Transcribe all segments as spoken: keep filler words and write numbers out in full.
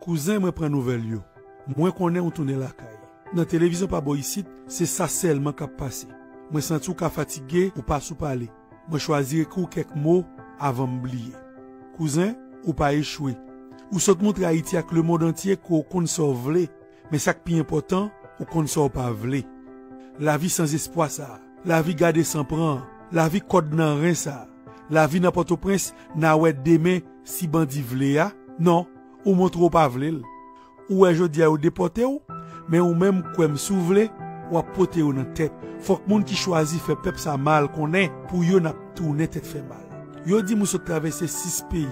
Kouzen, mwen pran nouvèl yo. Mwen konnen ou tounen lakay. Nan televizyon pa bò isit, se sa sèlman k ap pase. Mwen santi w ka fatige, ou pa sou pale. Mwen chwazi ekri w kèk mo avan m bliye. Kouzen, ou pa echwe. Ou sot montre Ayiti ak lemonn antye ke w konn sa w vle, men sa k pi enpòtan, ou konn sa w pa vle. Lavi sanzespwa sa a, lavi gade san pran an, lavi kòd nan ren sa a, lavi nan Pòtoprens, n a wè demen si bandi vle a. Non, ou montre w pa vle l. Ou wè jodi a yo depòte w, men ou menm kwè m, si w vle, w ap pote yo nan tèt. Fòk moun ki chwazi fè pèp sa mal konnen pou yo n ap tounen tèt fè mal. Yo di m ou sot travèse sis peyi.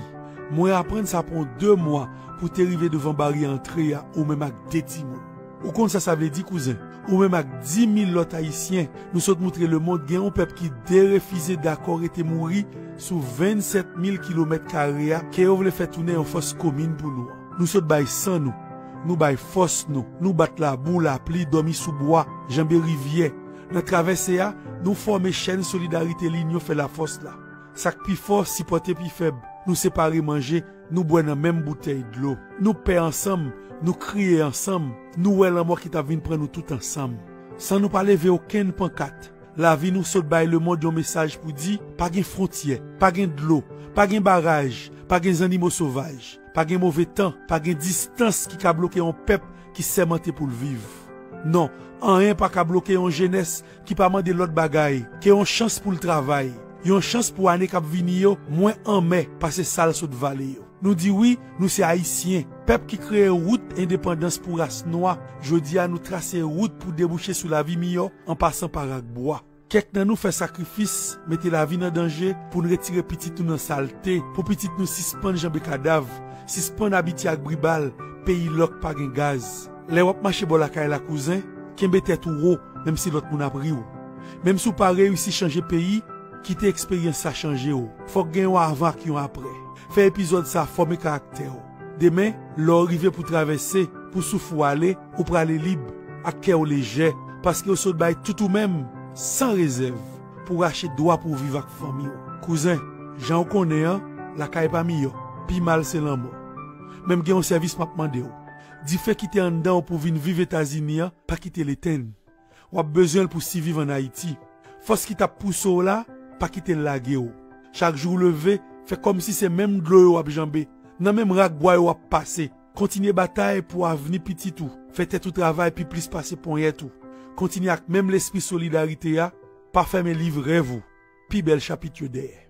Mwen aprann sa pran w de mwa pou te rive devan baryè antre a, ou menm ak de timoun. Ou konn sa sa vle di, kouzen? Ou menm ak dis mil lòt Ayisyen, nou sot montre lemonn gen yon pèp ki derefize dakò rete mouri sou vennsèt mil kilomèt kare a ke yo vle fè tounen yon fòs komin pou nou an. Nou sot bay san nou, nou bay fòs nou, nou bat labou, lapli, dòmi sou bwa, janbe rivyè. Nan travèse a, nou fòme chèn solidarite, linyon fè lafòs la. Sa k pi fò sipòte pi fèb. Nou separe manje, nou bwè nan menm boutèy dlo. Nou pè ansanm, nou kriye ansanm, nou wè lanmò ki t ap vin pran nou tout ansanm. San nou pa leve okenn pankat, lavi nou sot bay lemonn yon mesaj pou di, pa gen fwontyè, pa gen dlo, pa gen baraj, pa gen zannimo sovaj, pa gen move tan, pa gen distans ki ka bloke yon pèp ki sèmante pou l viv. Non, anyen pa ka bloke yon jenès ki pa mande lòt bagay ke yon chans pou l travay, yon chans pou ane k ap vini yo mwen anmè pase sa l sot vale yo. Nou di wi, nou se Ayisyen, pèp ki kreye wout endepandans pou ras nwa. Jodi a, nou trase wout pou debouche sou lavi miyò an pasan pa rak bwa. Kèk nan nou fè sakrifis, mete lavi nan danje pou n retire pitit nou nan salte, pou pitit nou sispann janbe kadav, sispann abitye ak bri bal, peyi lòk pa gen gaz. Lè w ap mache bò lakay la, kouzen, kenbe tèt ou wo, menm si lòt moun ap ri w. Menm si w pa reyisi chanje peyi, kite eksperyans sa chanje w. Fòk gen yon avan ak yon aprè. Fè epizòd sa fòme karaktè w. Demen, lè w rive pou travèse, pou souf ou ale, ou prale lib, ak kè w lejè, paske w sot bay tout ou menm, san rezèv, pou rache dwa pou w viv ak fanmi w. Kouzen, jan w konnen an, lakay pa miyò, pi mal se lanmò. Men m gen yon sèvis m ap mande w. Dife ki te anndan w pou w vin viv Etazini an, pa kite l etenn. W ap bezwen l pou siviv ann Ayiti. Fòs ki t ap pouse w la, pa kite l lage w. Chak jou w leve, fè kòmsi se menm dlo yo w ap janbe, nan menm rak bwa yo w ap pase. Kontinye batay pou avni pitit ou. Fè tèt ou travay pi plis pase ponyèt ou. Kontinye ak menm lespri solidarite a, pa fèmen liv rèv ou. Pi bèl chapit yo dèyè.